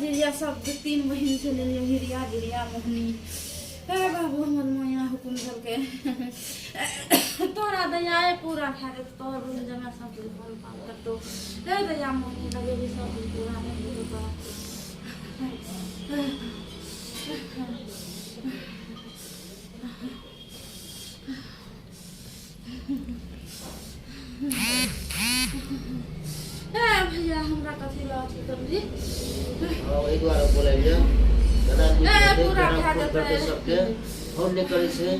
जिरिया सब तीन बहिन छै लेलियै हिरिया जिरिया मोहनी। हे बाबू हमर मैया हुकुम देलकै तोरा दया पूरा भए जेतौ, तोहर बहिन जमा सब चीज फोन फान करतौ। हे दया मोहनी लगेबी सब चीज पूरा भए जेतौ तोरा। ए भैया हमरा कथी लए अथी करबी? हँ, ओहि दुआरे बोलैया केना ए, नीक हेतै, पूरा केना भए फोन जेतै। करतै सबके, फोन नहि करै छै,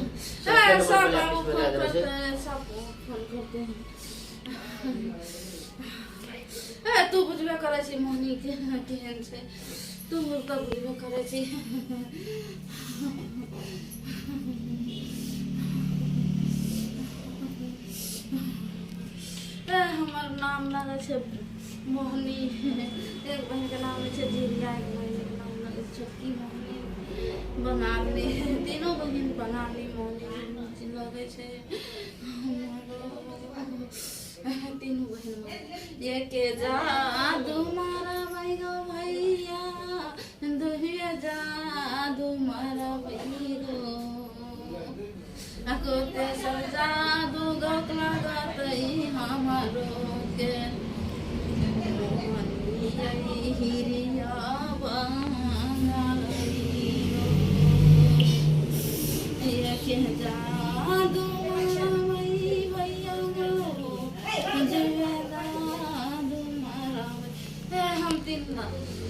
ए सबके नंबर सब ब्लैक बाबू लिस्ट मे फोन दए देने छै। करते, सब फोन करते। ए तू बुझबे करै छी मोहनी के केहन छै, तू तऽ बुझबे करै छी। ए हमर नाम लगै छै मोहनी, एक बहिनके नाम छै जिरिया, एक बहिनके नाम लगै छै छोटकी मोहनी बंगाली, तीनों बहिन बंगाली मोहनी लगै छै तीनों बहिन। ये के जादू मारा गो भैया, दुहिया जादू मारा गो अकोते सब जादू गौक लागतै हमारो के मोहनी हिरिया बंगाली। ये के जादू मारबै भैया गो, जादू मारबै। ए हम तीन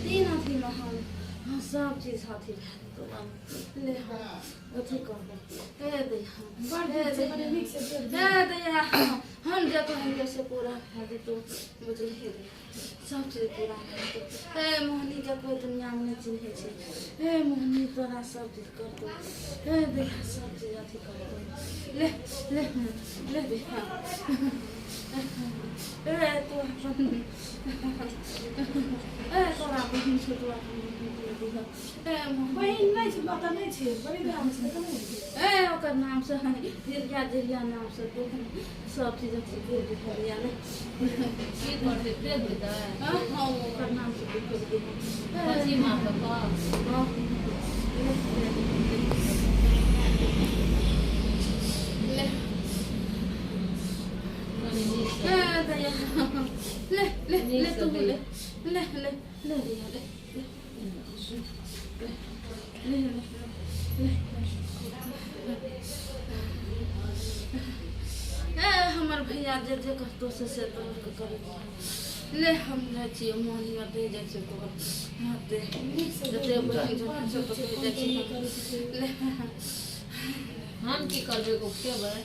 तीन अथीमे हम सब चीज अथी भए जेतौ। ले हम अथी करबै। ए दैया, ए दैया, हम जे कहलियै से पूरा भए जेतौ, बुझलियै? सब चीज पूरा भए जेतौ। ए मोहनीके कोइ दुनिआँमे नहि चिन्है छै। ए मोहनी तोरा सब चीज करतौ। ए दैया सब चीज अथी करतौ। ले ले ले दैया, ए तू अपन, ए तोरा बहिन छौ, तू अपन बहिन के दिह। ए मोहनी बहिन नहि छै, माता नहि छै, बड़ी नाम छै तऽ नहि छै। ए ओकर नाम से हिरिया जिरिया नाम से तू सब चीज अथी कर दिहलिया ने। की करतै से देतै? हाँ हाँ, ओकर नाम से तू कर दिह। कथी माँ के कह? हाँ, ले ले ए दया, ले ले ले, तू ले ले ले ले दया, ले ले ले ले ले। ए हमर भैया जे जे कहतो से से तोहर करै। ले हम जाइ छियै मोहनी ओतै जाइ छियै तोहर ओतै जते बहिन जते छै तते जाइ छियै। ले हम की करबै, एगो खेबै?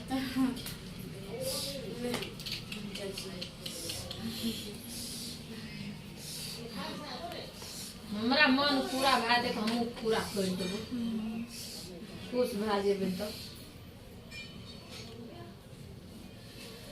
ले हम जाइ छियै। हमरा मन पूरा भए जेतै, हमहूँ पूरा करि देबै, खुश भए जेबै। तऽ